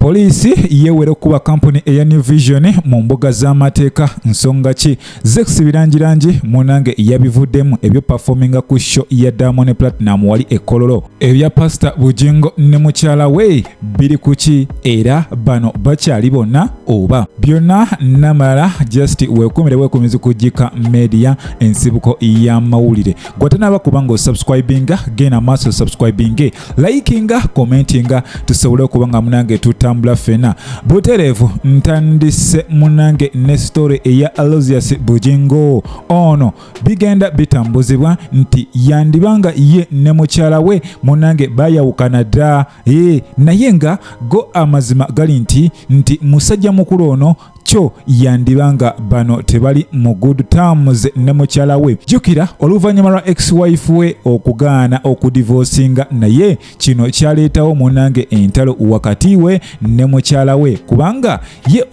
Poliisi yeewera okukuba kampuni eya New Vision mu mbuga z'amateeka. Nsonga ki? Zex Bilangilangi munange yabivuddemu ebyo performinga ku show ya Diamond Platinum wali e Kololo. Ebya Pastor Bugingo ne mukyala we biri ku ki? Era bano bakyali bonna oba? Byonna n'amalala, just weekumire bwekumizi ku Gika Media, ensibuko y'amawulire. Gwatanaba kuba nga osubscribinga, genda maaso subscribinge, likinga, commentinga, tusobole okuba nga munange tutambula ffena butereevu. Ntandise munange ne story eya Aloysius Bugingo. Ono bigenda bitambuzibwa nti yandibanga ye ne mukyala we munange bayawukana dda, naye nga go amazima gali nti musajja mukulu ono kyo yandibanga bano tebali mu good terms ne mukyala we. Jjukira oluvannyuma lwa ex-wife we okugaana okudivosinga, naye kino kyaleetawo munange entalo wakati we ne mukyala we, kubanga ye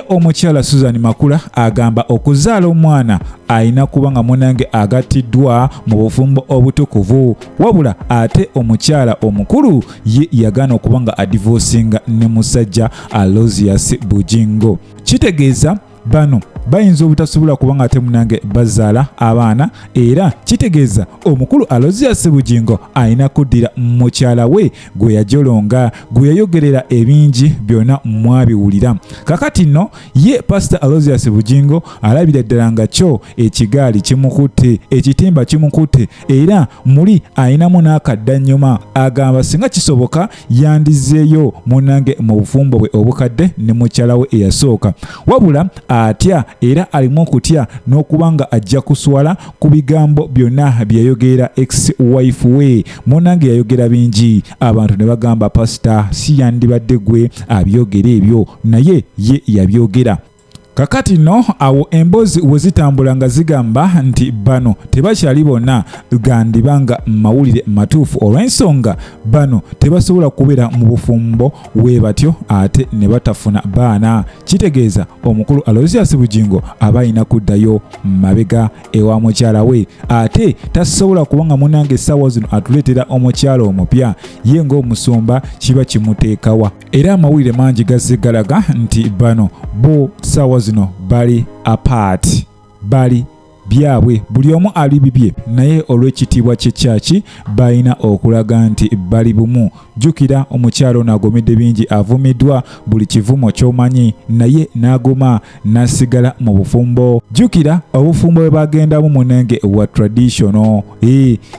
omukyala Susan Makula agamba okuzaala omwana alina kuba nga munange agattiddwa mu bufumbo obutukuvu, wabula ate omukyala omukulu ye yagaana okuba nga adivosinga ne musajja Aloysius Bugingo. Kitegeeza bano bayinza obutasobola kuba nga ate munange bazaala abaana, era kitegeeza omukulu Aloysius Bugingo alina kuddira mukyala we gwe yajolonga, gwe yayogerera ebingi byonna mwabiwulira. Kakati nno ye Pastor Aloysius Bugingo alabira ddala nga kyo ekigaali kimukutte, ekitimba kimukutte, era muli alinamu n'akaddannyuma. Agamba singa kisoboka yandizeeyo munange mu bufumbo bwe obukadde ne mukyala we eyasooka, wabula atya era alimu okutya n'okuba nga ajja kuswala ku bigambo byonna bye yayogera ex wife we. Munange yayogera bingi, abantu ne bagamba pasita si yandibadde gwe abyogera ebyo, naye ye yabyogera. Kakati nno awo emboozi we zitambula nga zigamba nti bano tebakyali bonna, gandiba nga mawulire matuufu, olw'ensonga bano tebasobola kubeera mu bufumbo we batyo ate ne batafuna baana. Kitegeeza omukulu Aloysius Bugingo aba alina kuddayo mabega ewa mukyala we, ate tasobola kubanga munange essaawa zino atuleetera omukyala omupya, ye ng'omusumba kiba kimuteekawa. Era amawulire mangi gazze galaga nti bano bo ssaawa zino bali apart, bali byabwe, buli omu ali bibye, naye olw'ekitiibwa ky'ekyaki balina okulaga nti bali bumu. Jjukira omukyalo ono agumidde bingi, avumiddwa buli kivumo ky'omanyi, naye n'aguma n'asigala mu bufumbo. Jjukira obufumbo bwe bagendamu munenge wa traditional,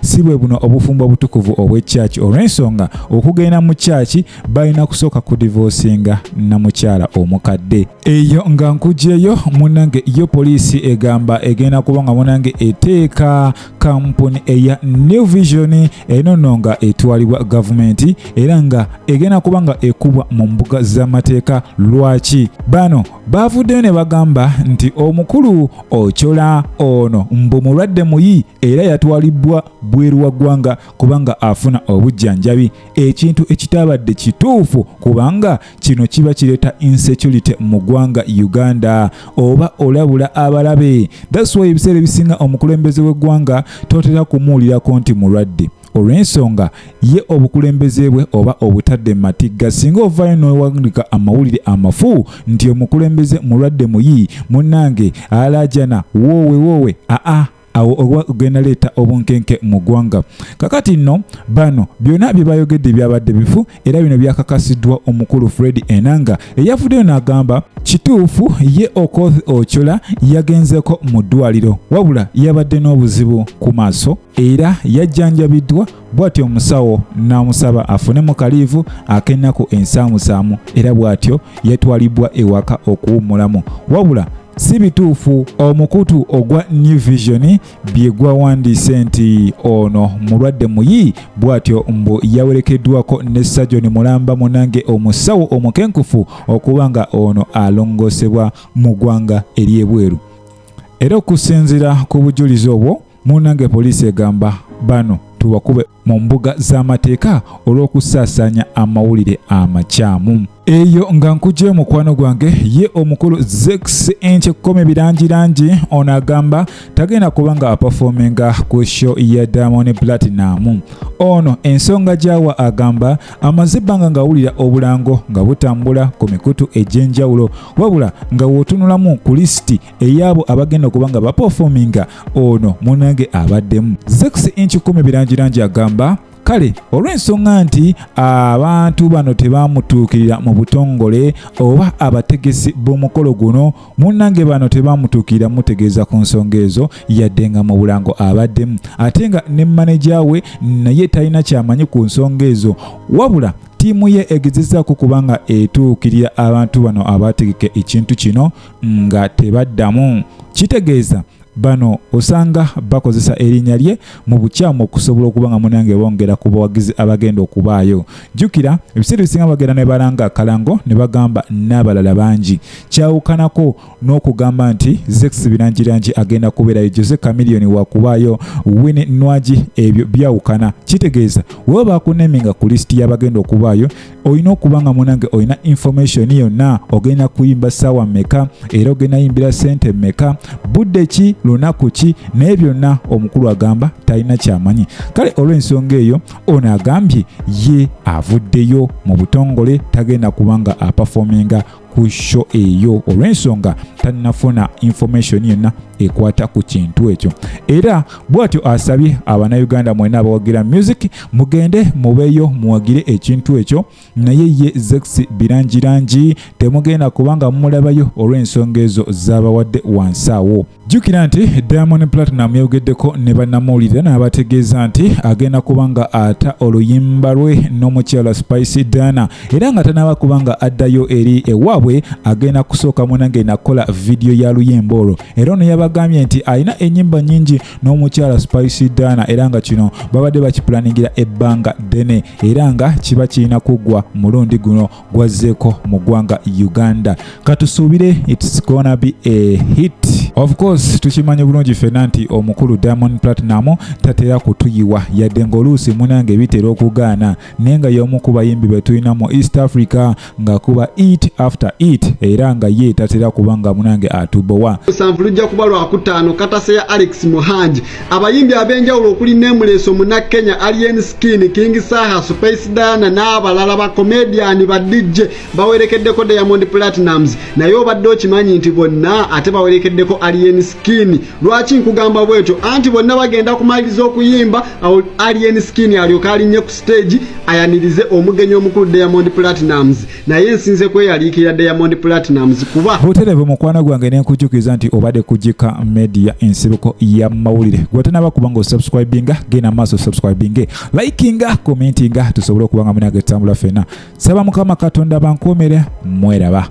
si bwe buno obufumbo obutukuvu obw'ekyaki, olw'ensonga okugenda mu kyaki balina kusooka kudivosinga na mukyala omukadde. Eyo nga nkugyeyo munange, yo poliisi egamba egenda kuba nga munange eteeka kampuni eya New Vision, eno nno nga etwalibwa gavumenti, era nga egenda kuba nga ekubwa mu mbuga z'amateeka. Lwaki bano bavuddeyo ne bagamba nti omukulu Ochola ono mbu mulwadde muyi, era yatwalibwa bweru wa ggwanga kubanga afuna obujjanjabi, ekintu ekitabadde kituufu, kubanga kino kiba kireeta insecurity mu ggwanga Uganda, oba olabula abalabe. That's why ebiseera ebisinga omukulembeze w'eggwanga totera kumuwulirako nti mulwadde, olw'ensonga ye obukulembeze bwe oba obutadde mu matigga. Singa ovaayo n'owandika amawulire amafu nti omukulembeze mulwadde muyi, munnange alaajana woowe woowe, aa awo oba ogenda leeta obunkenke mu ggwanga. Kakati nno bano byonna bye bayogedde byabadde bifu, era bino byakakasiddwa omukulu Fred Enanga eyavuddeyo n'agamba kituufu ye Okoth Ochola yagenzeko mu ddwaliro, wabula yabadde n'obuzibu ku maaso era yajjanjabiddwa, bw'atyo omusawo n'amusaba afune mu kaliivu ak'ennaku ensaamusaamu, era bw'atyo yatwalibwa ewaka okuwummulamu. Wabula si bituufu omukutu ogwa New Vision bye gwawandiise nti ono mulwadde muyi, bw'atyo mbu yawerekeddwako ne Sajoni Mulamba, munange omusawo omukenkufu, okuba nga ono alongoosebwa mu ggwanga ery'ebweru. Era okusinziira ku bujulizi obwo, munange poliisi egamba bano tubakube Mu mbuga z'amateeka olw'okusaasaanya amawulire amakyamu. Eyo nga nkugyeyo mukwano gwange, ye omukulu Zex Enkyekkome Birangirangi ono agamba tagenda kuba nga apafominga ku show ya Diamond Platinum. Ono ensonga gy'awa agamba amaze ebbanga ng'awulira obulango nga butambula ku mikutu egy'enjawulo, wabula nga w'otunulamu ku lisiti ey'abo abagenda okuba nga bapafominga ono munange abaddemu. Zex Enkyekkome Birangirangi agamba kale olw'ensonga nti abantu bano tebamutuukirira mu butongole oba abategesi b'omukolo guno, munnange bano tebamutuukirira mutegeeza ku nsonga ezo, yadde nga mu bulango abaddemu, ate nga ne maneja we naye talina kyamanyi ku nsonga ezo, wabula ttiimu ye egezezzaako kubanga etuukirira abantu bano abategeka ekintu kino nga tebaddamu. Kitegeeza bano osanga bakozesa erinnya lye mu bukyamu okusobola okuba nga munange bongera ku bawagizi abagenda okubaayo. Jjukira ebiseera ebisinga bagenda ne balanga akalango ne bagamba n'abalala bangi. Kyawukanako n'okugamba nti Zex Birangirangi agenda kubeerayo, Jose Chameleone wakubaayo, Winnie Nwagi, ebyo byawukana. Kitegeeza wewe bakuneminga ku lisiti y'abagenda okubaayo, olina okuba nga munange olina information yonna, ogenda kuyimba ssaawa mmeka, era ogenda yimbira ssente mmeka, budde ki, lunaku ki, naye byonna omukulu agamba talina kyamanyi. Kale olw'ensonga eyo ono agambye ye avuddeyo mu butongole, tagenda kubanga apafominga ku show eyo olw'ensonga tannafuna information yonna ekwata ku kintu ekyo. Era bw'atyo asabye Abannayuganda mwenna abawagira music mugende mubeeyo muwagire ekintu ekyo, naye ye Zex Birangirangi temugenda kubanga mumulabayo olw'ensonga ezo z'abawadde wansi awo. Jjukira nti Diamond Platinum yayogeddeko ne bannamawulire n'abategeeza nti agenda kuba nga ata oluyimba lwe n'omukyala Spice Diana, era nga tanaba kuba nga addayo eri ewaabwe agenda kusooka munange nakukola vidiyo ya luyimba olwo. Era ono yabagambye nti alina ennyimba nnyingi n'omukyala Spice Diana, era nga kino babadde bakipulaningira ebbanga ddene, era nga kiba kirina kuggwa mulundi guno gwazzeeko mu ggwanga Uganda. Katusuubire it's gonna be a hit. Of course tukimanyi bulungi ffenna nti omukulu Diamond Platinum tatera kutuyiwa, yadde ng'oluusi munange bitera okugaana, naye nga y'omu ku bayimbi be tulina mu East Africa nga kuba hit after hit, era nga ye tatera kuba nga munange atubowa. 7 lujja kuba lwakutaano katase ya Alex Muhangi. Abayimbi ab'enjawulo okuli Nameless Omunnakenya, Alien Skin, King Saha, Spice Diana n'abalala, ba comedian, ba DJ bawerekeddeko Diamond Platnumz. Naye obadde okimanyi nti bonna ate bawerekeddeko Alien Skin? Lwaki nkugamba bwetyo? Anti bonna bagenda kumaliriza okuyimba, awo Alien Skin alyoka alinnye ku stage ayanirize omugenyi omukulu Diamond Platnumz. Naye nsinze kweyaliikirira Diamond Platnumz kuba Butereevu mukwano gwange, nenkujjukiza nti obadde kugika media, ensibuko ya mawulire. Gwe tanaba kuba nga osubscribinga, genda maaso subscribinge, likinga, commentinga, tusobole okuba nga munange tutambula ffenna. Saba Mukama Katonda bankuumire, mweraba.